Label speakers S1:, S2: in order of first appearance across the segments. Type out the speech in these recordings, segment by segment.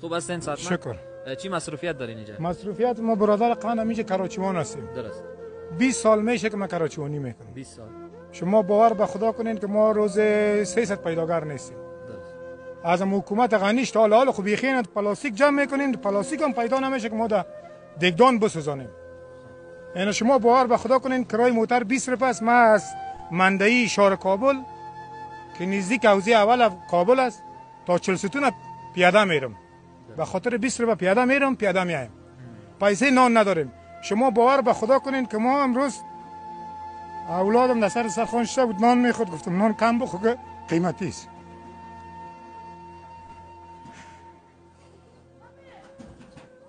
S1: خوب هستین؟ صحتمند؟
S2: شکر.
S1: چی مصروفیت دارین اینجا؟
S2: مصروفیت ما برادر قند اینجا کراچیوان هستیم.
S1: درست.
S2: 20 سال میشه که من کراچیوانی میکنم.
S1: 20 سال.
S2: شما باور به خدا کنین که ما روز 300 پیداگر نیستیم.
S1: درست.
S2: از حکومت غنیش تا حالا خب یخین پلاستیک جمع میکنیم، پلاستیک هم پیدا نمیشه که ما در دگدان بسوزانیم. یعنی شما باور به خدا کنین کرای موتر 20 روپیه است. ما از مندایی شهر کابل که نزدیک حوزه اول کابل است تا چلستون پیاده میرم. به خاطر 20 روپیه پیاده میرم، پیاده میایم. پیسه نان نداریم. شما باور به خدا کنین که ما امروز اولادم در سر سرخوان شده بود، نان میخورد، گفتم نان کم بخور که قیمتی است.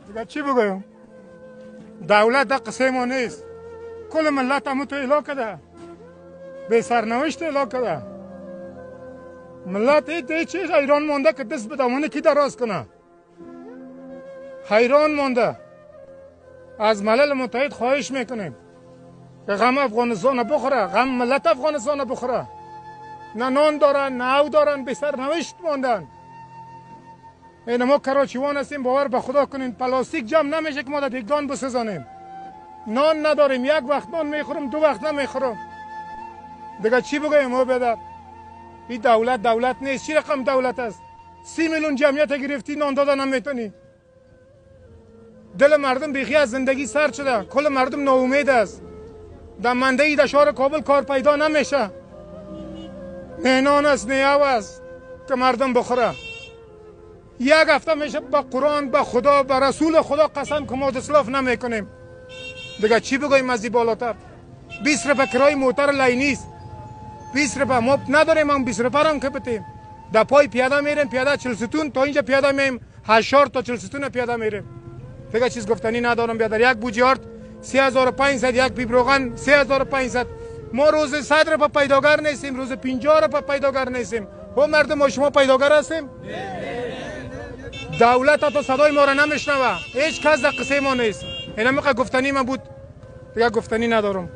S2: دیگه چی بگویم؟ دولت در قصه ما نیست. کل ملت همو تو اعلا کرده، به سرنوشت اعلا کرده. ملت هیچ حیران مانده که دست به دامن کی دراز کنه. حیران مانده. از ملل متحد خواهش میکنیم که غم افغانستان بخوره، غم ملت افغانستان بخوره. نه نان دارن نه او دارن، به سرنوشت ماندن. این ما کراچیوان هستیم، باور به خدا کنین پلاستیک جمع نمیشه که ما در دگدان بسوزانیم. نان نداریم، یک وقت نان میخورم، دو وقت نمیخورم. دیگه چی بگویم ما بیادر؟ این دولت دولت نیست. چی رقم دولت است؟ 30 میلیون جمعیت گرفتی، نان داده نمیتونی. دل مردم بیخی از زندگی سرد شده، کل مردم ناامید است. در منده‌ای در شهر کابل کار پیدا نمیشه. نه نان است نه او است که مردم بخوره. یک هفته میشه با قرآن، با خدا، با رسول خدا قسم که ما دسلاف نمیکنیم. دیگه چی بگویم از این بالاتر؟ 20 روپیه کرای موتر لینی است. 20 روپیه ما نداریم، هم 20 روپیه هم که بتیم. در پای پیاده میریم، پیاده چلستون تا اینجا پیاده میم، 8 تا چلستون پیاده میریم. دیگه چیز گفتنی ندارم بیادر. یک بوجیارت 3500، یک پیپ روغن 3500. ما روز 100 روپیه پیداگر نیستیم، روز 50 روپیه پیداگر نیستیم. خب مردم ما شما پیداگر هستیم؟ دولت حتی صدای ما را نمیشنوه، هیچ کس در قصه ما نیست. این موقع گفتنی من بود، دیگه گفتنی ندارم.